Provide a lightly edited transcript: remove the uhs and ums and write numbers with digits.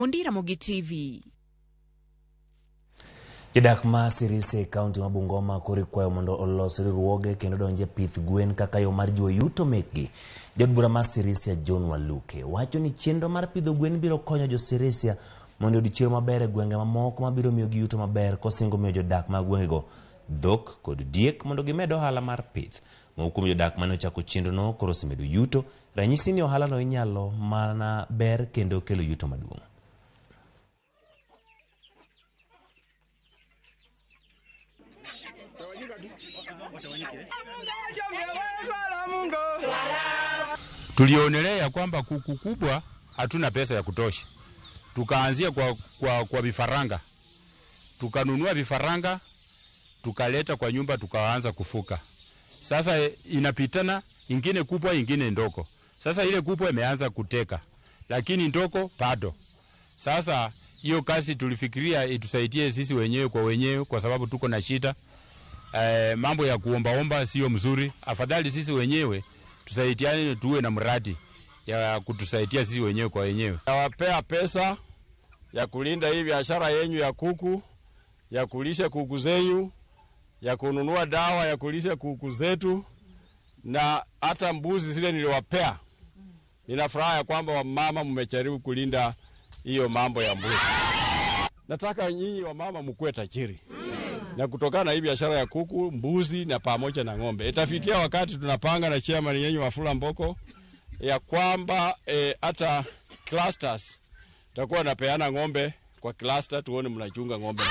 Omondi, Ramogi TV. Jodak ma Sirisia e kaunti ma Bungoma koro ikwayo mondo olos riwruoge kendo donje pith gwen kaka yo mar jiwo yuto mekgi. Jaod bura ma Sirisia John Waluke wacho ni chenro mar pidho gwen biro konyo jo Sirisia mondo oyud chiro maber e gwenge mamoko mabiro miyogi yuto maber kosingo miyo jodak mag gwengego dhok kod diek mondo gimed ohala mar pith. Moko kuom jodak mane ochako chenrono koro osemedo yuto, ranyisi ni ohalano inyalo mana ber kendo kelo yuto maduong'. Tulionelea kwamba kuku kubwa hatuna pesa ya kutosha, tukaanzia kwa vifaranga, tukanunua vifaranga tukaleta kwa nyumba, tukaanza kufuka. Sasa inapitana ingine kubwa ingine ndogo. Sasa ile kubwa imeanza kuteka, lakini ndogo bado. Sasa hiyo kazi tulifikiria itusaidie sisi wenyewe kwa wenyewe, kwa sababu tuko na shida. Mambo ya kuombaomba sio mzuri. Afadhali sisi wenyewe tusaidiane, tuwe na mradi ya kutusaidia sisi wenyewe kwa wenyewe. Nawapea pesa ya kulinda hii biashara yenyu ya kuku, ya kulisha kuku zenyu, ya kununua dawa ya kulisha kuku zetu, na hata mbuzi zile niliwapea. Nina furaha ya kwamba wamama mmejaribu kulinda hiyo mambo ya mbuzi. Nataka nyinyi wamama mkuwe tajiri na kutokana na hii biashara ya kuku, mbuzi na pamoja na ng'ombe. Itafikia wakati tunapanga na chairman yenyu Wafula Mboko ya kwamba hata clusters takuwa napeana ng'ombe kwa cluster, tuone mnachunga ng'ombe.